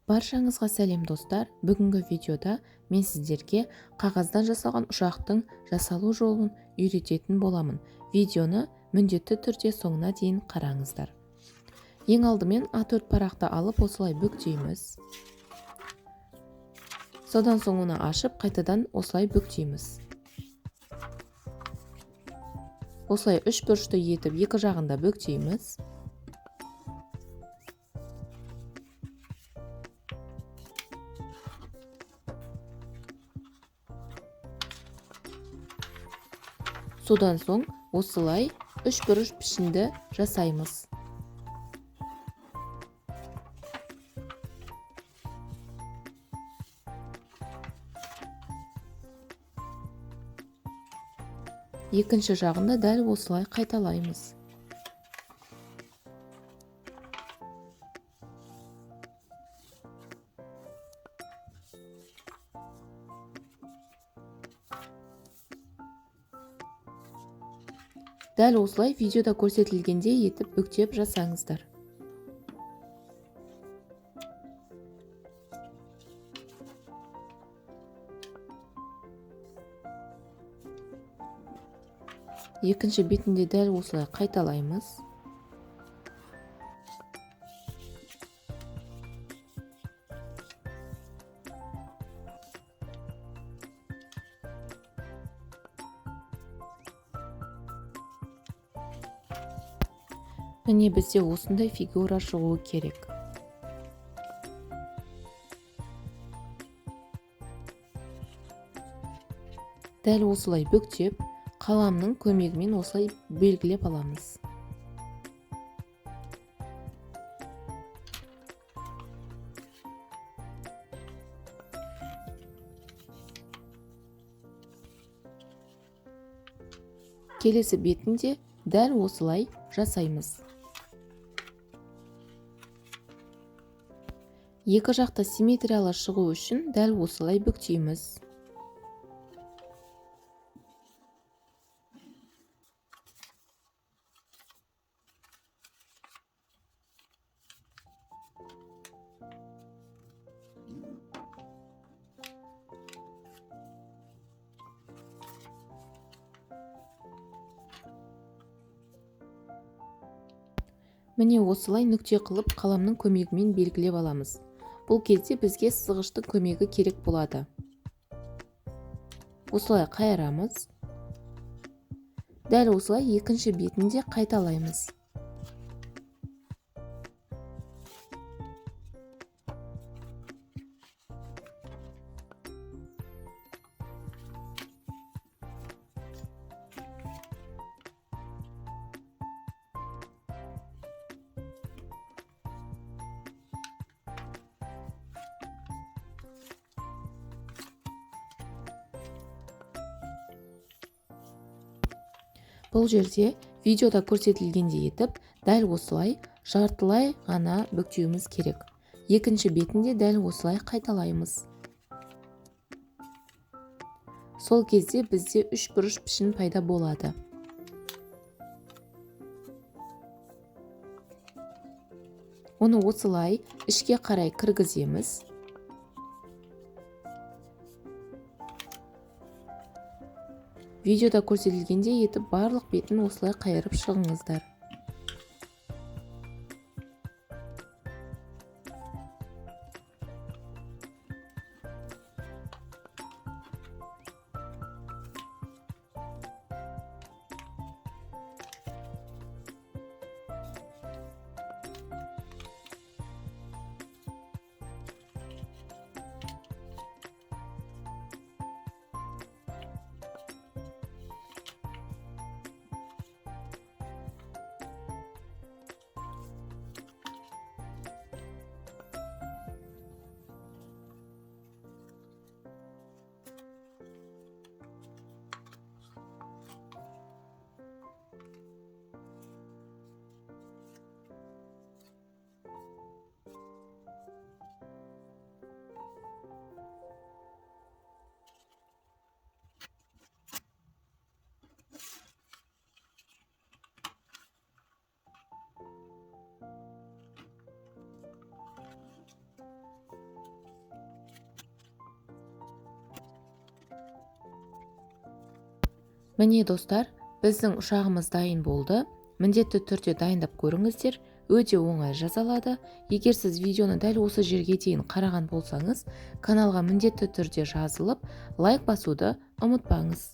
Баршаңызға сәлем, достар! Бүгінгі видеода мен сіздерге қағаздан жасалған ұшақтың жасалу жолын үйрететін боламын. Видеоны міндетті түрде соңына дейін қараңыздар. Ең алдымен А4 парақты алып осылай бүктейміз. Содан соң оны ашып қайтадан осылай бүктейміз. Осылай үш бұрышты етіп екі жағында бүктейміз. Содан соң осылай үш бұрыш пішінді жасаймыз. Екінші жағында дәл осылай қайталаймыз. Дәл осылай видеода көрсетілгендей етіп бүктеп жасаңыздар. Екінші бетінде дәл осылай қайталаймыз. Міне, бізде осындай фигура шығуы керек. Дәл осылай бүктеп, қаламның көмегімен осылай белгілеп аламыз. Келесі бетінде дәл осылай жасаймыз. Екі жақта симметриялы шығу үшін дәл осылай бүктейміз. Міне, осылай нүкте қылып қаламның көмегімен белгілеп аламыз. Бұл кезде бізге сызғыштың көмегі керек болады. Осылай қайырамыз. Дәл осылай екінші бетінде қайталаймыз. Бұл жерде видеода көрсетілгендей етіп, дәл осылай жартылай ғана бүктеуіміз керек. Екінші бетінде дәл осылай қайталаймыз. Сол кезде бізде үш бұрыш пішін пайда болады. Оны осылай ішке қарай кіргіземіз. Видеода көрсетілгендей етіп барлық бетін осылай қайырып шығыңыздар. Міне, достар, біздің ұшағымыз дайын болды. Міндетті түрде дайындап көріңіздер, өте оңай жасалады. Егер сіз видеоны дәл осы жерге дейін қараған болсаңыз, каналға міндетті түрде жазылып, лайк басуды ұмытпаңыз.